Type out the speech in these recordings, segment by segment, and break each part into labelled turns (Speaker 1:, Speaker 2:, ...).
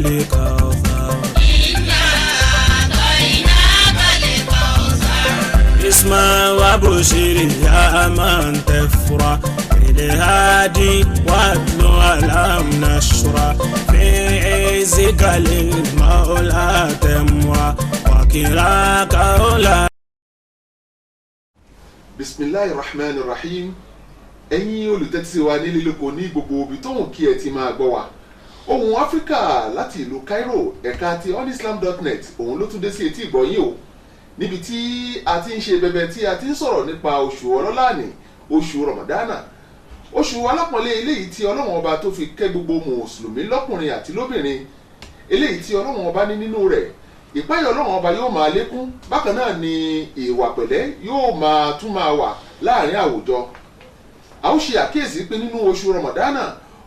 Speaker 1: الكوثر.
Speaker 2: إنا أعطيناك الكوثر.
Speaker 1: اسمع وبشر يا من تفرح بالهادي واتلو ألم نشرح في عزك للمولى تمرح وكلاك أولى.
Speaker 3: Bisimilahi rahman rahim. Ẹ̀yin olùtẹ́tísí wa nílé lóko ní gbogbo ibi tóun kí ẹ ti máa gbọ́ wa, Ohùn Áfíríkà láti ìlú Cairo, ẹ̀ka ti onislam.net, òun ló tún dé sí etí ìgbọ̀nyín o, níbi tí a ti ń ṣe bẹbẹ, tí a ti ń sọ̀rọ̀ nípa oṣù ọlọ́láàní, oṣù Ramadana, oṣù alápọ̀nlé eléyìí tí Ọlọ́run Ọba tó fi kẹ́ gbogbo mùsùlùmí lọ́kùnrin àti lóbìnrin, eléyìí tí Ọlọ́run Ọba ní nínú rẹ̀ ìpáyọ̀ Ọlọ́run Ọba yóò máa lékún. Bákan náà ni ìwà pẹ̀lẹ́ yóò máa tún máa wà láàrin àwùjọ. A ó ṣe àkíyèsí pé nínú oṣù Ramadana,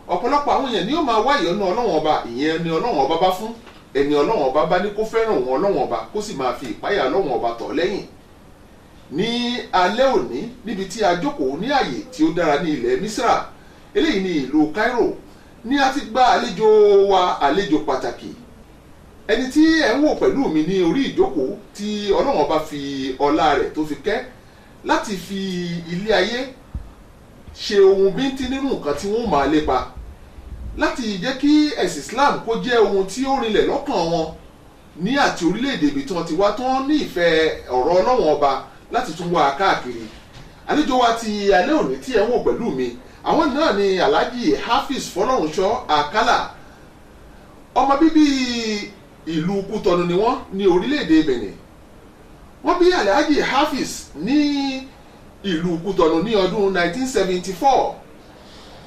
Speaker 3: ọ̀pọ̀lọpọ̀ àwọn èèyàn ni yóò máa wá ìyọ́nú Ọlọ́run Ọba. Ìyẹn ni Ọlọ́run Ọba bá fún ẹni Ọlọ́run Ọba bá ní kó fẹ́ràn òun Ọlọ́run Ọba, kó sì máa fi ìpáyà Ọlọ́run Ọba tọ̀ lẹ́yìn. Ní alẹ́ òní, níbi tí a jókòó ní àyè tí ó dára ní ilẹ̀ Misra, eléyìí ní ìlú Cairo, ní a ti gba àlejò wa, àlejò pàtàkì, ẹni tí ẹ̀ ń wò pẹ̀lú mi ní orí ìjókòó, tí Ọlọ́run Ọba fi ọlá rẹ̀ tó fi kẹ́ láti fi ilé ayé ṣe ohun bíntín nínú nǹkan tí wọ́n máa lépa láti jẹ́ kí ẹ̀sìn Islam kó jẹ́ ohun tí ó rinlẹ̀ lọ́kàn wọn ní àti orílẹ̀-èdè ibi tí wọ́n ti wá, tí wọ́n ní ìfẹ́ ọ̀rọ̀ Ọlọ́run Ọba láti tún wá káàkiri. Àlejò wa ti alẹ́ òní tí ẹ̀ ń wò pẹ̀lú mi, àwọn náà ni Alhaji Hafiz Fọlọ́runṣọ́ Àkàlà. Ọmọ bíbí ìlú Kútọ́nù ni wọ́n ní orílẹ̀-èdè Benin. Wọ́n bí Alhaji Hafiz ní ìlú Kútọ́nù ní ọdún 1974.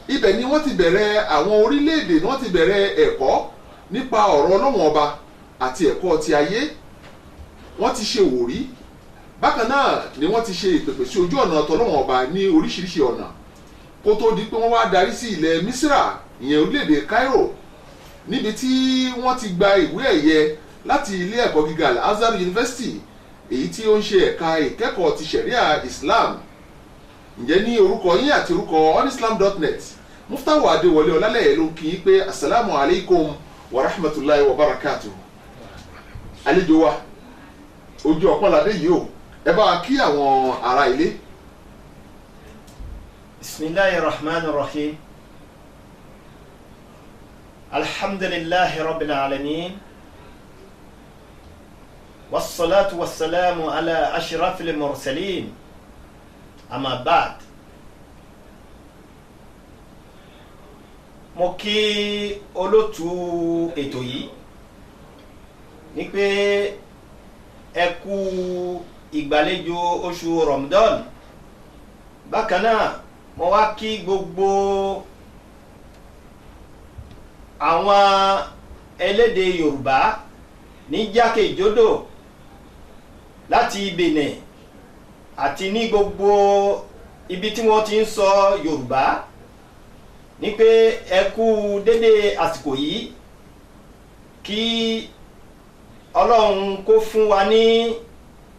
Speaker 3: Ibẹ̀ ni wọ́n ti bẹ̀rẹ̀ àwọn orílẹ̀-èdè ni wọ́n ti bẹ̀rẹ̀ ẹ̀kọ́ nípa ọ̀rọ̀ Ọlọ́run Ọba àti ẹ̀kọ́ ti ayé. Wọ́n ti ṣe wòrí, bákan náà ni wọ́n ti ṣe ìpèpè sí ojú ọ̀nà tọlọ́run Ọba ní oríṣiríṣi ọ̀nà, kó tó di pé wọ́n wá darí sí ilẹ̀ Misra, ìyẹn orílẹ̀-èdè Cairo, níbi tí wọ́n ti gba ìwé ẹ̀yẹ láti ilé ẹ̀kọ́ gíga Al-Azhar University, èyí tí ó ń ṣe ẹ̀ka ìkẹ́kọ̀ọ́ ti sharia Islam. Ǹjẹ́ ní orúkọ yín àti orúkọ onislam.net, Muftawa Adéwọlé Ọlálẹ́yẹ ló ń kí yín pé asalaamu alaykum wa rahmatulahi wa barakatuh. Àlejò wa, ojú ọpọ́nladé yìí o, ẹ bá wa kí àwọn ará ilé.
Speaker 4: Bisimilahi rahman rahim. Alhamdulilahi rabbil alamin. Wasalaatu wasalaamu ala ashrafil mursalin. Amma ba'd. Mo kí olótú ètò yìí ní pé ẹ kú ìgbàlejò oṣù Ramadan. Bákan náà, mo wá kí gbogbo àwọn elédè Yorùbá ní jákèjádò láti Benin àti ní gbogbo ibi tí wọ́n ti ń sọ Yorùbá ní pé ẹ kú dédé àsìkò yìí. Kí Ọlọ́run kó fún wa ní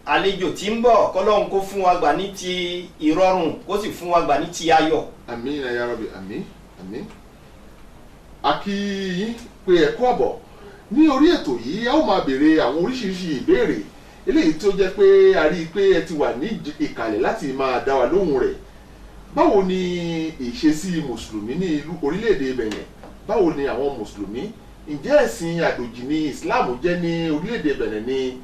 Speaker 4: àlejò tí ń bọ̀, kọ́lọ́run kó fún wa gbà ní ti ìrọ̀rùn, kó sì fún wa gbà ní ti ayọ̀.
Speaker 3: Àmín ya Rabbi, àmín, àmín. A kí yín pé ẹ kú àbọ̀ ní orí ètò yìí. A ó máa béèrè àwọn oríṣiríṣi ìbéèrè, eléyìí tó jẹ́ pé a rí i pé ẹ ti wà ní ìkàlẹ̀ láti máa dá wa lóhùn rẹ̀. Báwo ni ìṣesí mùsùlùmí ní ìlú orílẹ̀-èdè Benin? Báwo ni àwọn mùsùlùmí? Ǹjẹ́ ẹ̀sìn àjòjì ni Islam jẹ́ ní orílẹ̀-èdè Benin ni,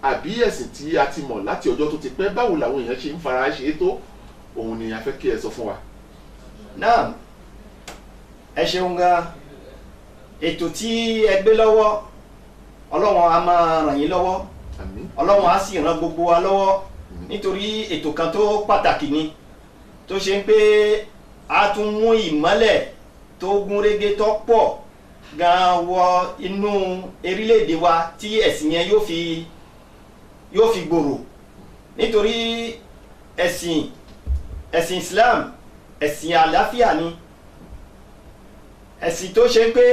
Speaker 3: àbí ẹ̀sìn tí a ti mọ̀ láti ọjọ́ tó ti pẹ́? Báwo làwọn èèyàn ṣe ń fara ṣe é tó? Òun ni a fẹ́ kí ẹ sọ fún wa.
Speaker 4: Náà, ẹ ṣeun gan. Ètò tí ẹ gbé lọ́wọ́, Ọlọ́run á máa ràn yín lọ́wọ́.
Speaker 3: Àmín.
Speaker 4: Ọlọ́run á sì ràn gbogbo wa lọ́wọ́, nítorí ètò kan tó pàtàkì ni, tó ṣe ń pé a tún mú ìmọ́lẹ̀ tó gún régé tó pọ̀ gan wọ inú orílẹ̀-èdè wa, tí ẹ̀sìn yẹn yóò fi gbòòrò, nítorí ẹ̀sìn Islam, ẹ̀sìn àlàáfíà ni, ẹ̀sìn tó ṣe pé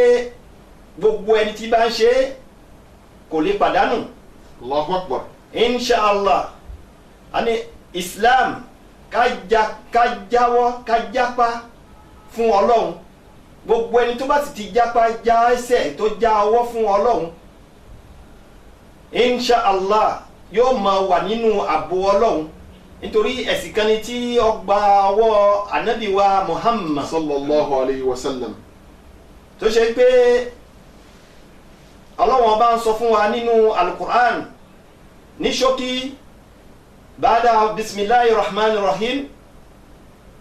Speaker 4: gbogbo ẹni tí bá ń ṣe é kò lè pàdánù.
Speaker 3: Allahu Akbar.
Speaker 4: Inshallah, a ní Islam, ká jáwọ́, ká jápá fún Ọlọ́run. Gbogbo ẹni tó bá sì ti jápá já ẹsẹ̀ tó já ọwọ́ fún Ọlọ́run, insha Allah yóò máa wà nínú ààbò Ọlọ́run, nítorí ẹ̀sìn kan ni tí ó gba ọwọ́ ànábì wa Muhammad
Speaker 3: sallallahu alayhi wa sallam,
Speaker 4: tó ṣe pé Ọlọ́run ọba ń sọ fún wa nínú alukur'an ní ṣókí, bada bisimilahi rahman rahim,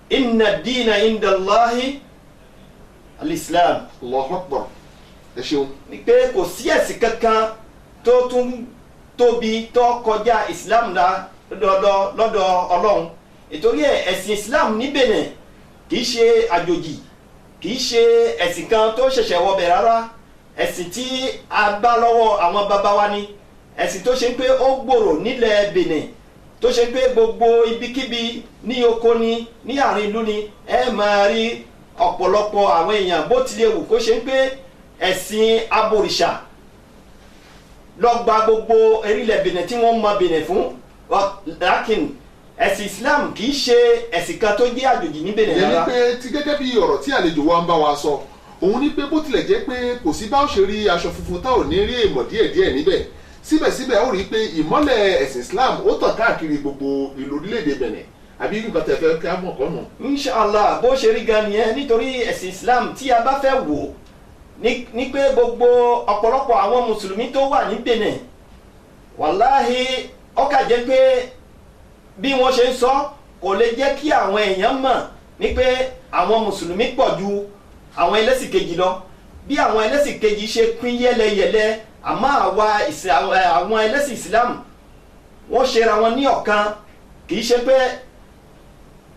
Speaker 4: inna dina inda Allahi al-Islam.
Speaker 3: Allahu akbar. Ẹ ṣeun.
Speaker 4: Ni pé kò sí ẹ̀sìn kankan tó tún tóbi tó kọjá Islam la lọ́dọ̀ Ọlọ́run. Ìtorí ẹ̀ ẹ̀sìn Islam ní Benin kì í ṣe àjòjì, kì í ṣe ẹ̀sìn kan tó ṣẹ̀ṣẹ̀ wọbẹ̀ rárá. Ẹ̀sìn tí a bá lọ́wọ́ àwọn bàbá wa ni, ẹ̀sìn tó ṣe pé ó gbòòrò nílẹ̀ Benin, tó ṣe pé gbogbo ibikíbi ní oko ni ní àárín ìlú ni ẹ máa rí ọ̀pọ̀lọpọ̀ àwọn èèyàn, bó tilẹ̀ wù kó ṣe pé ẹ̀sìn aborìṣà lọ́gba gbogbo erílẹ̀ Benin tí wọ́n mọ Benin fún. Lákìn ẹ̀sìn Islam kì í ṣe ẹ̀sìn kan tó jẹ́ àjòjì ní Benin
Speaker 3: ìyẹn ni
Speaker 4: rárá.
Speaker 3: pé ti gẹ́gẹ́ bí ọ̀rọ̀ tí àlejò wa ń bá wa sọ, òun ni pé bó tilẹ̀ jẹ́ pé kò sí bá ó ṣe rí aṣọ funfun tá ò ní rí èèmọ̀ díẹ̀díẹ̀ níbẹ̀, síbẹ̀síbẹ̀ ó rí i pé ìmọ́lẹ̀ ẹ̀sìn Islam ó tàn káàkiri gbogbo ìlú orílẹ̀-èdè Benin. Àbí nǹkan tẹ̀ fẹ́ kí á mọ̀ kọ́ nù.
Speaker 4: Inshallah bó ṣe rí gan nìyẹn, nítorí ẹ̀sìn Islam tí a bá fẹ́ wò ní pé gbogbo ọ̀pọ̀lọpọ̀ àwọn mùsùlùmí tó wà ní Benin, wàláhì ó kà jẹ́ pé bí wọ́n ṣe ń sọ kò lè jẹ́ kí àwọn èèyàn mọ̀ ní pé àwọn mùsùlùmí pọ̀ ju àwọn ẹlẹ́sìn kejì lọ. Bí àwọn ẹlẹ́sìn kejì ṣe pín yẹ́lẹyẹ̀lẹ, àmọ́ àwọn ẹlẹ́sìn Islam wọ́n ṣera wọn ní ọ̀kan. Kì í ṣe pé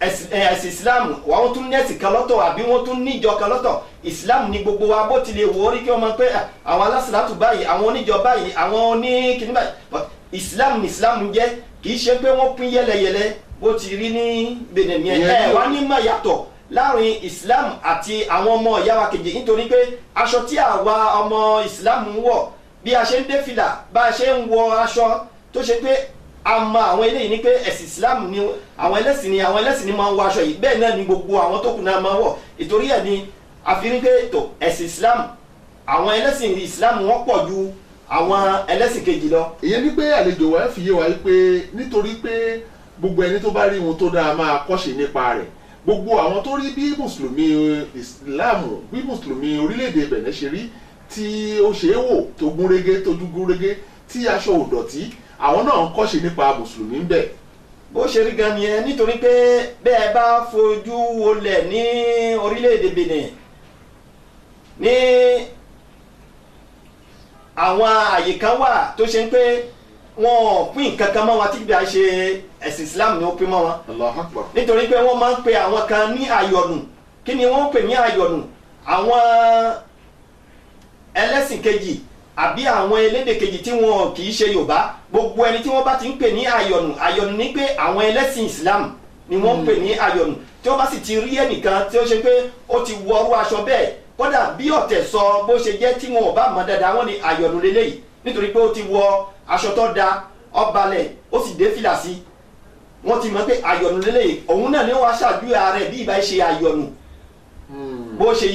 Speaker 4: ẹ̀sìn Islam wọ́n tún ní ẹ̀sìn kan lọ́tọ̀ àbí wọ́n tún ní ìjọ kan lọ́tọ̀. Islam ni gbogbo wa, bó tilẹ̀ wò ó rí kí wọ́n mọ̀ pé àwọn alásìlátù báyìí, àwọn oníjọ báyìí, àwọn oníkìní báyìí, but Islam ni Islam jẹ́. Kì í ṣe pé wọ́n pín yẹ́lẹyẹ̀lẹ bó ti rí ní Benin yẹn. Ẹ wá ní mọ̀ yàtọ̀ láàrin Islam àti àwọn ọmọ ìyá wa kejì, nítorí pé aṣọ tí àwa ọmọ Islam ń wọ̀, bí a ṣe ń dé fìlà, bá a ṣe ń wọ aṣọ, tó ṣe pé a mọ àwọn eléyìí ní pé ẹ̀sìn Islam ni àwọn ẹlẹ́sìn ni àwọn ẹlẹ́sìn ni máa ń wọ aṣọ yìí, bẹ́ẹ̀ náà ni gbogbo àwọn tó kù náà máa ń wọ̀. Ìtorí ẹ̀ ni àfi ní pé tó ẹ̀sìn Islam, àwọn ẹlẹ́sìn Islam wọ́n pọ̀ ju àwọn ẹlẹ́sìn kejì lọ.
Speaker 3: Ìyẹn ni pé àlejò wa fi yé wa pé nítorí pé gbogbo ẹni tó bá rí ohun tó dáa máa kọ́ṣe nípa rẹ̀, gbogbo àwọn tó rí bí mùsùlùmí Islam, bí mùsùlùmí orílẹ̀-èdè Benin ṣe rí, tí ó ṣe é wò tó gúnrégé, tó dúgúnrégé, tí aṣọ ò dọ̀tí, àwọn náà ń kọ́ṣe nípa mùsùlùmí ń bẹ̀.
Speaker 4: Bó ṣe rí gan nìyẹn, nítorí pé bẹ́ẹ̀ bá fojú wolẹ̀ ní orílẹ̀-èdè Benin ní àwọn àyè kan wà tó ṣe ń pé wọn ò pín nǹkan kan mọ́ wọn tí bí a ṣe ẹ̀sìn Islam ni ó pín mọ́ wọn.
Speaker 3: Allahu Akbar.
Speaker 4: Nítorí pé wọ́n máa ń pe àwọn kan ní àyọ̀nù. Kí ni wọ́n ń pè ní àyọ̀nù? Àwọn ẹlẹ́sìn kejì àbí àwọn elédè kejì tí wọn kì í ṣe Yorùbá, gbogbo ẹni tí wọ́n bá ti ń pè ní àyọ̀nù, àyọ̀nù ni pé àwọn ẹlẹ́sìn Islam ni wọ́n ń pè ní àyọ̀nù. Tí wọ́n bá sì ti rí ẹnìkan tí ó ṣe pé ó ti wọrú aṣọ bẹ́ẹ̀, kódà bí ọ̀tẹ̀ sọ bó ṣe jẹ́ tí wọn ò bá mọ̀ dáadáa, wọ́n ní àyọ̀nù lélẹ́yìí, nítorí pé ó ti wọ aṣọ tó da, ó balẹ̀, ó sì dé fìlà sí, wọ́n ti mọ̀ pé àyọ̀nù lélẹ́yìí. Òun náà ni wọ́n aṣáájú ààrẹ bí ìbá ṣe àyọ̀nù. Bó ṣe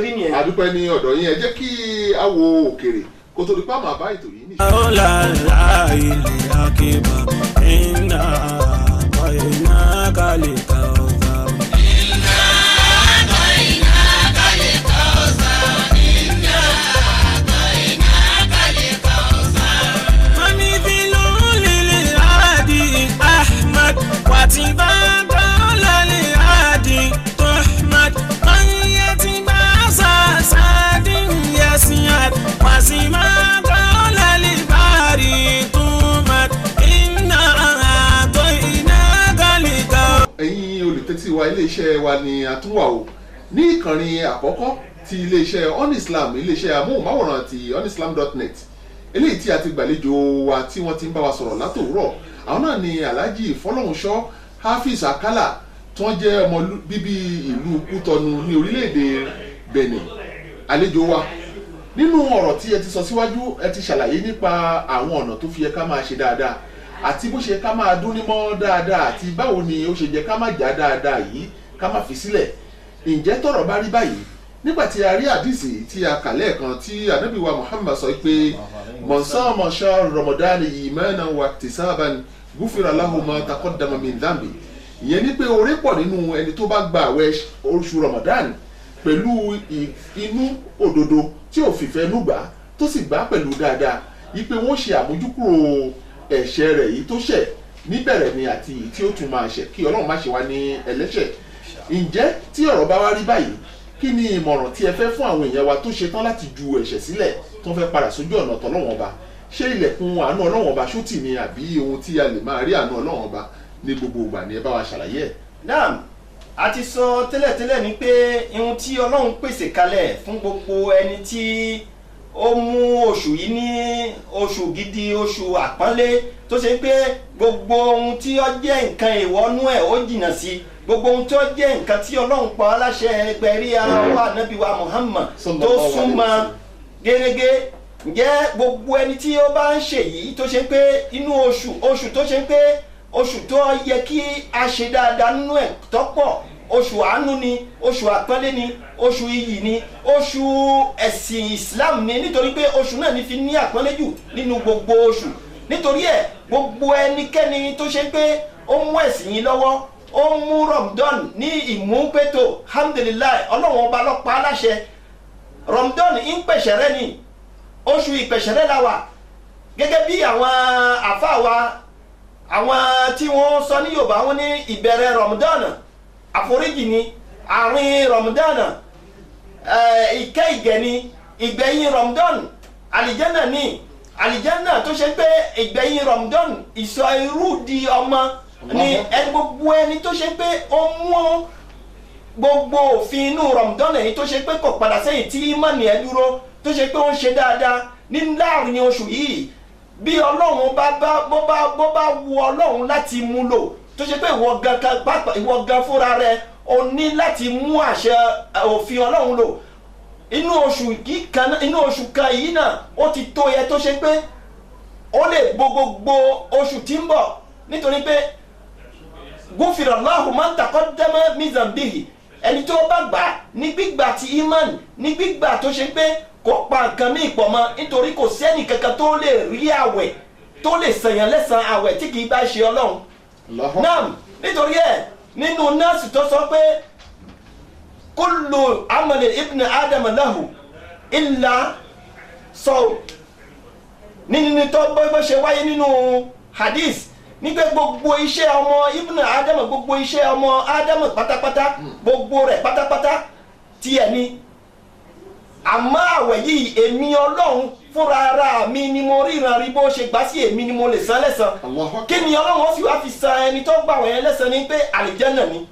Speaker 4: rí nìyẹn.
Speaker 3: Àdúpẹ́ ní ọ̀dọ̀ yín, ẹ jẹ́ kí a wo òkèrè kó tó di pa máa bá ètò yìí nìyí. Ẹ̀yin olùtẹ́tí wa, iléeṣẹ́ wa ni àtúnwà o ní ìkànnì àkọ́kọ́ ti iléeṣẹ́ OnIslam, iléeṣẹ́ amóhùnmáwòrán ti onislam.net, eléyìí tí a ti gbàlejò wa tí wọ́n ti ń bá wa sọ̀rọ̀ látòwúrọ̀. Àwọn náà ni Alhaji Fọlọ́runṣọ́ Hafiz Akala, tí wọ́n jẹ́ ọmọ bíbí ìlú Kútọ́nù ní orílẹ̀-èdè Benin. Àlejò wa, nínú ọ̀rọ̀ tí ẹ ti sọ síwájú, ẹ ti ṣàlàyé nípa àwọn ọ̀nà tó fi yẹ ká máa ṣe dáadáa, àti bó ṣe ká máa dún nímọ̀ dáadáa, àti báwo ni ó ṣe jẹ́ ká má já dáadáa yìí, ká má fi sílẹ̀. Ǹjẹ́ tọ́rọ̀ bá rí báyìí, Nígbà tí a rí àdìsí tí a kà lẹ́ẹ̀kan tí ànábì wa Muhammad sọ pé man sama shahr Ramadan imanan wa ihtisaban gufira lahu ma taqaddama min dhanbi, ìyẹn ni pé oore pọ̀ nínú ẹni tó bá gba àwẹ̀ oṣù Ramadan pẹ̀lú inú òdodo tí ò fìfẹ́ nú gbà tó sì gbà pẹ̀lú dáadáa, ipe wọ́n ṣe àmójúkúrò ẹ̀ṣẹ̀ rẹ̀ yìí tó ṣẹ̀ níbẹ̀rẹ̀ ni àti èyí tí ó tún máa ṣẹ̀, kí Ọlọ́run má ṣe wá ní ẹlẹ́ṣẹ̀. Ǹjẹ́ tí ọ̀rọ̀ bá wá rí báyìí, kí ni ìmọ̀ràn tí ẹ fẹ́ fún àwọn èèyàn wa tó ṣe tán láti ju ẹ̀ṣẹ̀ sílẹ̀ tó fẹ́ padà sójú ọ̀nà tọ́lọ́wọ́n ọba? Ṣé ilẹ̀kùn àánú Ọlọ́run ọba ṣó tì ní, àbí ohun tí a lè máa rí àánú Ọlọ́run ọba ní gbogbo ìgbà ni? Ẹ bá wa ṣàlàyé ẹ̀.
Speaker 4: Naam, a ti sọ tẹ́lẹ̀tẹ́lẹ̀ ni pé ihun tí Ọlọ́run pèsè kalẹ̀ fún gbogbo ẹni tí ó mú oṣù yìí ní oṣù gidi, oṣù àpọ́nlé, tó ṣe pé gbogbo ohun tí ó jẹ́ nǹkan ìwọ́nú ẹ̀ ó jìnnà sí, gbogbo ohun tí ó jẹ́ nǹkan tí Ọlọ́run pa aláṣẹ ẹgbẹ̀rí ara wa Ànábì wa Muhammad tó súnmọ́ gẹ́gẹ́. Ǹjẹ́ gbogbo ẹni tí ó bá ń ṣe yìí tó ṣe pé inú oṣù tó ṣe pé oṣù tó yẹ kí a ṣe dáadáa nínú ẹ̀ tọ́pọ̀, oṣù àánú ni, oṣù àpọ́nlé ni, oṣù iyì ni, oṣù ẹ̀sìn Islam ni, nítorí pé oṣù náà ní fi ní àpọ́nlé jù nínú gbogbo oṣù. Nítorí ẹ̀ gbogbo ẹnikẹ́ni tó ṣe pé ó mú ẹ̀sìn yìí lọ́wọ́, ó mú Ramadan ní ìmúpétò, alhamdulilayi, Ọlọ́run ọba ló pa á láṣẹ. Ramadan ń pẹ̀ṣẹ̀rẹ́ ni, oṣù ìpẹ̀ṣẹ̀rẹ́ la wà. Gẹ́gẹ́ bí àwọn àfáà wa, àwọn tí wọ́n sọ ní Yorùbá, wọ́n ní ìbẹ̀rẹ̀ Ramadan àforíjì ni, àárín Ramadan ìkẹ́ ìgẹ̀ ni, ìgbẹ̀yìn Ramadan àlìjẹ́nà ni. Àlìjẹ́nà tó ṣe pé ìgbẹ̀yìn Ramadan ìsọ irú di ọmọ ni. Gbogbo ẹni tó ṣe pé ó mú gbogbo òfin inú Ramadan èyí tó ṣe pé kò padà sẹ́yìn tí ìmánì ẹ̀ dúró, tó ṣe pé ó ń ṣe dáadáa ní láàrin oṣù yìí, bí Ọlọ́run bá wu Ọlọ́run láti mú lò, tó ṣe pé ìwọ gan fúnra rẹ o ní láti mú àṣẹ òfin Ọlọ́run lò inú oṣù kan yìí náà, ó ti tó yẹ tó ṣe pé ó lè bo gbogbo oṣù tí ń bọ̀, nítorí pé gufirallahu man taqaddama min zambihi, ẹni tó bá gbà ní gbígbà ti iman, ní gbígbà tó ṣe pé kò pa nǹkan mí pọ̀ mọ́, nítorí kò sẹ́ni kankan tó lè rí àwẹ̀ tó lè sànyàn lẹ́sàn àwẹ̀ tí kì í bá ṣe Ọlọ́run. Naam, nítorí ẹ̀ nínú nọ́ọ̀sì tó sọ pé kullu amali ibn adam lahu illa sọ nínú tó bó ṣe wáyé nínú hadith ní pé gbogbo iṣẹ́ ọmọ ibn adam, gbogbo iṣẹ́ ọmọ adam pátápátá, gbogbo rẹ̀ pátápátá tiẹ̀ ni. Àmọ́ àwẹ̀ yìí èmi Ọlọ́run fúnra ara mi ni mo ríran rí bó ṣe gbà sí, èmi ni mo lè san lẹ́san. Kí ni Ọlọ́run ó sì wá fi san ẹni tó gbà wọ̀nyẹn lẹ́san ni pé àlìjẹ́nà ni.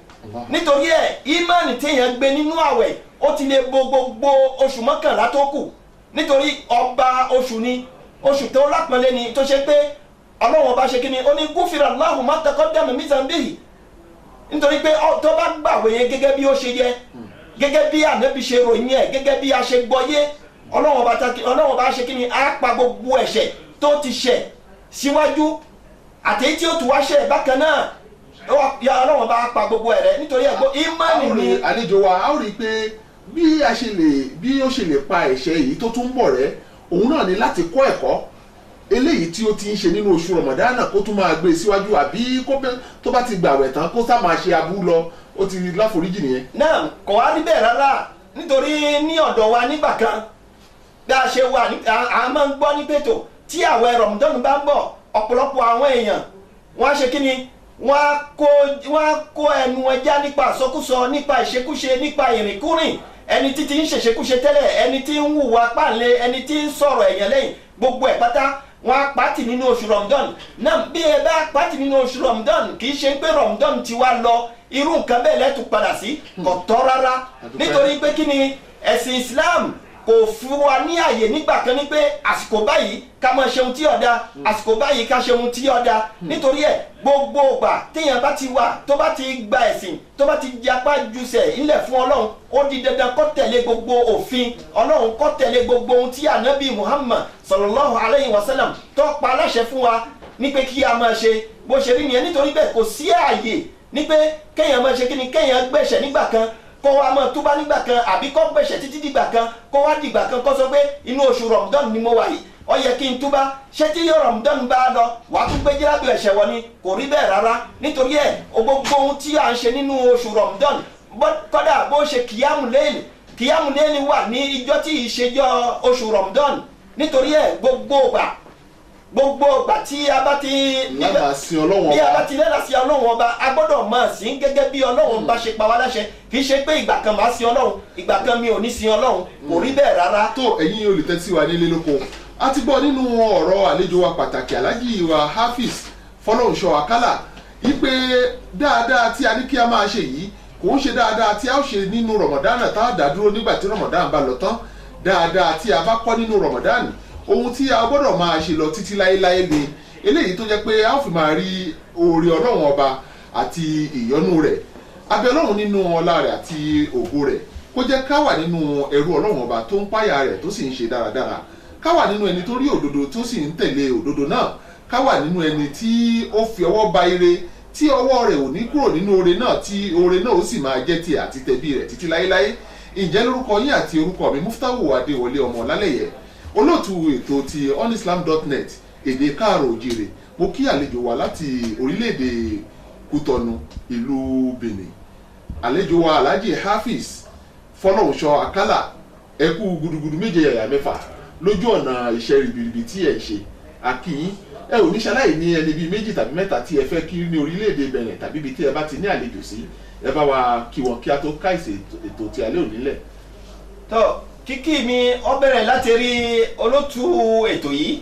Speaker 4: Nítorí ẹ̀ ìmánì téèyàn gbé nínú àwẹ̀ ó ti lè bo gbogbo oṣù mọ́kànlá tó kù, nítorí ọba oṣù ni, oṣù tó lápọ́nlé ni, tó ṣe pé Ọlọ́run ọba ṣe kí ni ó ní gufirallahu ma taqaddama min zambihi, nítorí pé tó bá gbàwẹ̀ yẹn gẹ́gẹ́ bí ó ṣe yẹ, gẹ́gẹ́ bí Ànábì ṣe ròyìn ẹ̀, gẹ́gẹ́ bí a ṣe gbọ́yé, Ọlọ́run ọba ṣe kí ni á pa gbogbo ẹ̀ṣẹ̀ tó ti ṣẹ̀ síwájú àti tí ó tún wá ṣẹ̀ bákan náà, Ọlọ́run ọba pa gbogbo ẹ̀ rẹ́. Nítorí ẹ̀gbọ́n ìmánì ni.
Speaker 3: Àlejò wa, a ó rí i pé bí ó ṣe lè pa ẹ̀ṣẹ̀ yìí tó tún ń bọ̀ rẹ́, òun náà ni láti kọ́ ẹ̀kọ́ eléyìí tí ó ti ń ṣe nínú oṣù Ramadan kó tún máa gbé síwájú, àbí tó bá ti gbàwẹ̀ tán kó sá máa ṣe abú lọ, ó ti láforíjì nìyẹn.
Speaker 4: Náà kò wá rí bẹ́ẹ̀ rárá, nítorí ní ọ̀dọ̀ wa nígbà kan bí a ṣe wà, a máa ń gbọ́ ní pètò tí àwẹ̀ Ramadan bá ń bọ̀, ọ̀pọ̀lọpọ̀ àwọn èèyàn wọ́n á ṣe kí ni, wọ́n á kó ẹnu ẹja nípa àsọkúsọ, nípa ìṣekúṣe, nípa ìrìnkúrìn, ẹni tí ti ń ṣèṣekúṣe tẹ́lẹ̀, ẹni tí ń hùwà páǹlé, ẹni tí ń sọ̀rọ̀ ẹ̀yàn lẹ́yìn, gbogbo ẹ̀ pátá wọ́n á pàtì nínú oṣù Ramadan. Náà bí ẹ bá pàtì nínú oṣù Ramadan, kì í ṣe pé Ramadan ti wá lọ, irú nǹkan bẹ́ẹ̀ lẹ́tù padà sí, kò tọ́ rárá. Nítorí pé kí ni ẹ̀sìn Islam kò fún wa ní àyè nígbà kan ní pé àsìkò báyìí ká máa ṣe ohun tí ó dáa, àsìkò báyìí ká ṣe ohun tí ó dáa. Nítorí ẹ̀ gbogbo ìgbà téèyàn bá ti wà, tó bá ti gba ẹ̀sìn, tó bá ti japa jùsẹ̀ ilẹ̀ fún Ọlọ́run, ó di dandan kó tẹ̀lé gbogbo òfin Ọlọ́run, kó tẹ̀lé gbogbo ohun tí Ànábì Muhammad sallallahu alayhi wa sallam tó pa aláṣẹ fún wa ní pé kí a máa ṣe bó ṣe rí nìyẹn. Nítorí bẹ́ẹ̀ kò sí ààyè ní pé kéèyàn máa ṣe kí ni, kéèyàn gbẹ̀ṣẹ̀ nígbà kan Kó wá máa túbá nígbà kan àbí kó gbẹ̀ṣẹ̀ títí dìgbà kan, kó wá dìgbà kan kó sọ pé inú oṣù Ramadan ni mo wà yìí, ó yẹ kí n túbá. Ṣé tí Ramadan bá lọ wàá tún gbé jẹ́lábì ẹ̀ṣẹ̀ wọ ni? Kò rí bẹ́ẹ̀ rárá. Nítorí ẹ̀ gbogbo ohun tí à ń ṣe nínú oṣù Ramadan, kódà bó ṣe kìyàmù léèlì, kìyàmù léèlì wà ní ijọ́ tí ìṣèjọ́ oṣù Ramadan. Nítorí ẹ̀ gbogbo ìgbà tí a bá ti bí a bá ti lẹ́la sí Ọlọ́run ọba, a gbọ́dọ̀ máa sìn gẹ́gẹ́ bí Ọlọ́run bá ṣe pa wá láṣẹ. Kì í ṣe pé ìgbà kan máa sin Ọlọ́run, ìgbà kan mi ò ní sin Ọlọ́run, kò rí bẹ́ẹ̀ rárá.
Speaker 3: Tó ẹ̀yin olùtẹ́tí wa nílé lóko, a ti gbọ́ nínú ọ̀rọ̀ àlejò wa pàtàkì Alhaji wa Hafiz Fọlọ́runṣọ́ Àkàlà ipe dáadáa tí a ní kí a máa ṣe yìí kò ń ṣe dáadáa tí a ó ṣe nínú Ramadan tá a dá dúró nígbà tí Ramadan bá lọ tán. Dáadáa tí a bá kọ́ nínú Ramadan, ohun tí a gbọ́dọ̀ máa ṣe lọ títí láéláé ni eléyìí tó jẹ́ pé a ó fi máa rí oore Ọlọ́run ọba àti ìyọ́nú rẹ̀. Abẹ́ Ọlọ́run nínú ọlá rẹ̀ àti ògo rẹ̀ kó jẹ́ ká wà nínú ẹrú Ọlọ́run ọba tó ń páyà rẹ̀ tó sì ń ṣe dáradára, ká wà nínú ẹni tó rí òdodo tó sì ń tẹ̀lé òdodo náà, ká wà nínú ẹni tí ó fi ọwọ́ ba ire tí ọwọ́ rẹ̀ ò ní kúrò nínú oore náà, tí oore náà ó sì máa jẹ́ tiẹ̀ àti tẹ̀bí rẹ̀ títí láéláé. Ǹjẹ́ lórúkọ yín àti orúkọ mi, Muftahu Adéwọlé ọmọ Ọlálẹ́yẹ, olóòtú ètò ti onislam.net èdè káàrọ̀ òjìrè, mo kí àlejò wa láti orílẹ̀-èdè Kútọ̀nù ìlú Benin, àlejò wa Alhaji Hafiz Fọlọ́runṣọ́ Àkàlà. Ẹ kú gudugudu méje yàyà mẹ́fà lójú ọ̀nà iṣẹ́ ribiribi tí ẹ̀ ń ṣe. Àkìyín ẹ ò ní ṣaláì ní ẹni bíi méjì tàbí mẹ́ta tí ẹ fẹ́ kí ní orílẹ̀-èdè Benin tàbí ibi tí ẹ bá ti ní àlejò sí, ẹ bá wa kí wọn kí a tó ká ìṣe ètò ti alẹ́ òní lẹ̀.
Speaker 4: Tó kíkí mi ó bẹ̀rẹ̀ láti rí olótú ètò yìí,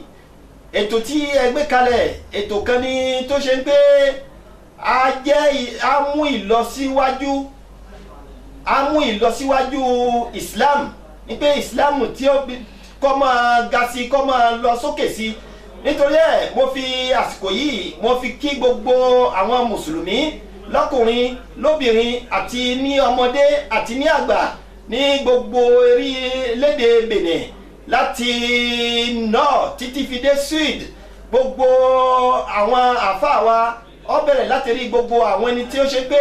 Speaker 4: ètò tí ẹ gbé kalẹ̀, ètò kan ní tó ṣe ń pé a jẹ́ a mú ìlọsíwájú, a mú ìlọsíwájú Islam, ní pé Islam tí ó kọ́ máa ga sí, kọ́ máa lọ sókè sí. Nítorí ẹ̀ mo fi àsìkò yìí mo fi kí gbogbo àwọn mùsùlùmí lọ́kùnrin lóbìnrin àti ní ọmọdé àti ní àgbà ní gbogbo orílẹ̀-èdè Benin láti north títí fi dé sud. Gbogbo àwọn àfáà wa ó bẹ̀rẹ̀ láti rí gbogbo àwọn ẹni tí ó ṣe pé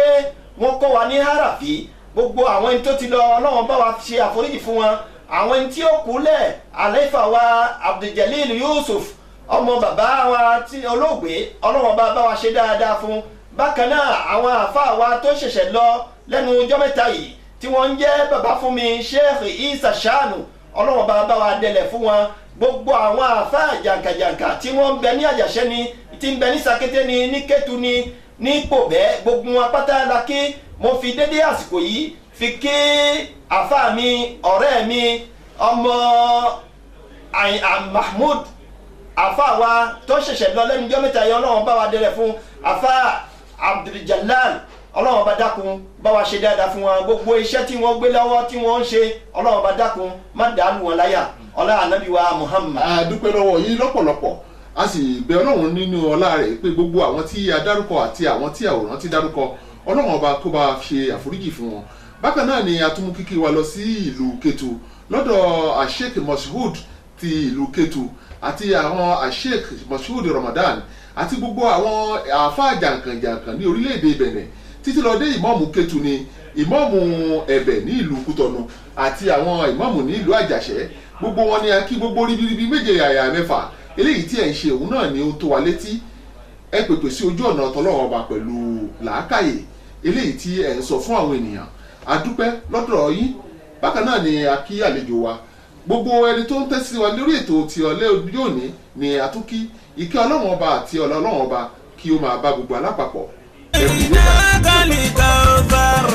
Speaker 4: wọ́n kọ́ wa ní harafi, gbogbo àwọn ẹni tó ti lọ Ọlọ́run bá wa ṣe àforíjì fún wọn, àwọn ẹni tí ó kúlẹ̀ àlẹ́fà wa Abduljalil Yusuf ọmọ bàbá wa tí olóògbé, Ọlọ́run bá wa ṣe dáadáa fún. Bákan náà àwọn àfáà wa tó ṣẹ̀ṣẹ̀ lọ lẹ́nu ọjọ́ mẹ́ta yìí tí wọ́n ń jẹ́ bàbá fún mi Sheikh Isa Shanu, Ọlọ́run bá wa dẹlẹ̀ fún wọn. Gbogbo àwọn àfáà jàǹkàjàǹkà tí wọ́n ń bẹ ní Àjàṣẹ́ ni, tí ń bẹ ní Sakété ni, ní Kétu ni, ní Pòbẹ́, gbogbo wọn pátá la kí. Mo fi dédé àsìkò yìí fi kí àfáà mi, ọ̀rẹ́ mi, ọmọ Mahmood, àfáà wa tó ṣẹ̀ṣẹ̀ lọ lẹ́nu ọjọ́ mẹ́ta yìí, Ọlọ́run bá wa dẹlẹ̀ fún àfáà Abduljalal, Ọlọ́run bá dákun bá wa ṣe dáadáa fún wọn. Gbogbo iṣẹ́ tí wọ́n gbé lọ́wọ́ tí wọ́n ń ṣe, Ọlọ́run bá dákun má dàálù wọn láyà. Ọlá ànábì wa Muhammad.
Speaker 3: A dúpẹ́ lọ́wọ́ yín lọ́pọ̀lọpọ̀, a sì bẹ̀ Ọlọ́run nínú ọlá rẹ̀ pé gbogbo àwọn tí a dárúkọ àti àwọn tí àwòrán ti dárúkọ, Ọlọ́run ọba kó bá ṣe àforíjì fún wọn. Bákan náà ni a tún mú kíkí wa lọ sí ìlú Kétu lọ́dọ̀ Asheik Moshood ti ìlú Kétu àti àwọn Asheik Moshood Ramadan àti gbogbo àwọn àáfàá jàǹkànjàǹkàn ní orílẹ̀-èdè Benin títí lọ dé ìmọ̀ọ́mù Kétu ni ìmọ̀ọ́mù Ẹ̀bẹ̀ ní ìlú Kútọ̀nù àti àwọn ìmọ̀ọ́mù ní ìlú Àjàṣẹ́. Gbogbo wọn ni a kí gbogbo ribiribi méje yàyà mẹ́fà eléyìí tí ẹ̀ ń ṣe òun náà ni ó tó wa létí. Ẹ pèpè sí ojú ọ̀nà tọlọ́run ọba pẹ̀lú làákàyè eléyìí tí ẹ̀ ń sọ fún àwọn ènìyàn. A dúpẹ́ lọ́dọ̀ yín. Bákan náà ni a kí àlejò wa, gbogbo ẹni tó ń tẹ́sí wa lórí ètò ti ọ̀lẹ́ òní ni a tún kí. Ìkẹ́ Ọlọ́run ọba àti ọlá Ọlọ́run ọba kí ó máa bá gbogbo alápapọ̀.
Speaker 1: إنا كالكوثر.